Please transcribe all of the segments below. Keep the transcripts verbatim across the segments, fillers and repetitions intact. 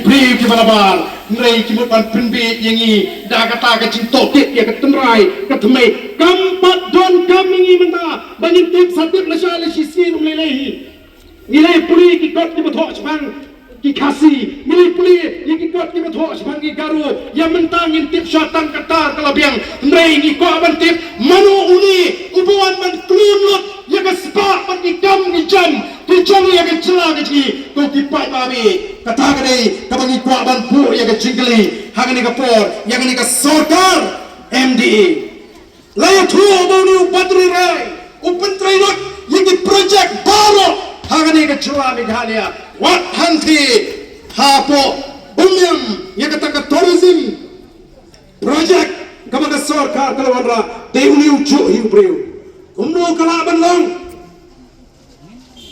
Briew kiba nabar, hynrei ki mut ban pynbeit ïa ngi da kata ka jingtohkit ïa ka tynrai ka thymmei. Kam pat donkam ïa ngi mynta ba ngin tip sa tip lashai la shisngi, um lei lei hi. Ngi lei pule ki kot kiba thoh shaphang ki Khasi, ngi lei pule ïa ki kot kiba thoh shaphang ki Garo. Ïa mynta ngin tip shuwa tang kata ka la biang, hynrei ngi kwah ban tip mano une uba wan ban khlun lut ïa ka spah bad ki kam ki jam ki jong ïa ka jylla ka jong ngi. Ko ki paidbah, kata ka dei kaba ngi kwah ban buh ïa ka jingkylli ha kane ka por ïa kane ka sorkar M D A. La ïathuh ba une u Badri Rai u pyntrei lut ïa ki projek baroh ha kane ka jylla Meghalaya. Wat hangtei hapoh Umiam ïa kata ka tourism project kaba ka sorkar ka la wanrah, dei une u juh hi u briew. Kumno ka lah ban long?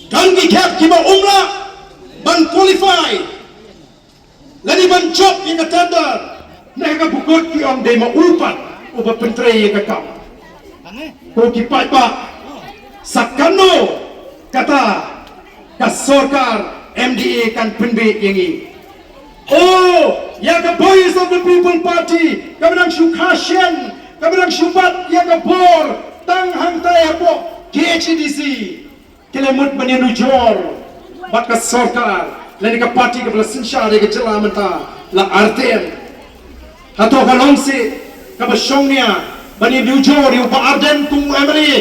Don ki khep kiba um lah ban qualify lane ban jop ïa ka tender, ne ka bukut ki ong dei ma u pat uba pyntrei ïa ka kam. Ko ki paidbah, sa kano kata ka sorkar M D A kan pynbeit ïa ngi? O, ïa ka Voice of the People Party kaba dang shu kha shen, kaba dang shu bat ïa ka bor tang hangtai hapoh K H A D C, ki la mut ban ïanujor bad ka sorkar lane ka party kaba la synshar ïa ka jylla mynta, la R T M. Hato ka long seh kaba shongnia ban ïanujor ïa u Bah Ardent kum u M L A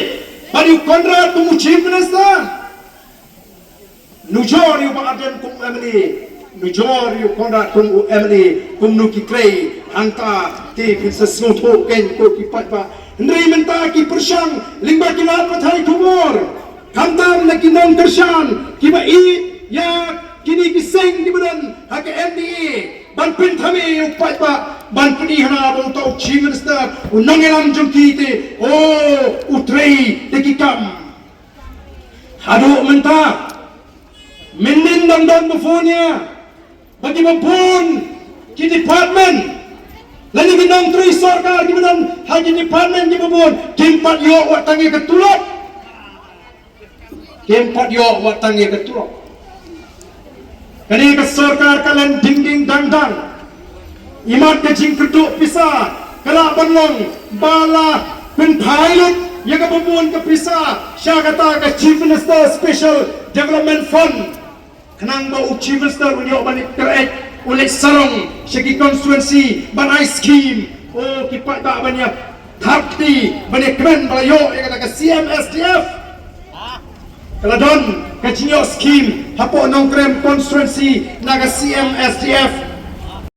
bad ïa u Conrad kum u Chief Minister? Nujor ïa u Bah Ardent kum u M L A, nujor ïa u Conrad kum u M L A, kumno ki trei hangta, te phin sa sngewthuh kein ko ki paidbah. Hynrei mynta ki pyrshang lyngba ki lad pathai khubor, khamtam na ki nongkyrshan kiba ïeit ïa kine ki seng kiba don ha ka M D A, ban pynthame ïa u paidbah, ban pyni hana ba uta u Chief Minister u nongïalam jong ki te, o, u trei da ki kam. Haduh mynta mynnin dang don baphunia ba kiba bun ki department lane ki nongtrei sorkar kiba don ha ki department kiba bun kim pat ïoh wat tang ïa ka tulop. Kim pat ïoh wat tang ïa ka tulop. Kane ka sorkar ka len ding ding dang dang. Imat ka jingkyrduh pisa ka lah ban long ba la pynphai lut ïa kaba bun ka pisa sha kata ka Chief Minister Special Development Fund. Khnang ba u Chief Minister un ïoh ban leit kyrhai, un leit sarong sha ki constituency ban ai scheme. O ki paidbah, ban ïa thap kti ban ïa kmen ba la ïoh ïa kata ka C M S D F. Ka la don ka jingïoh scheme hapoh Nongkrem constituency na ka C M S D F.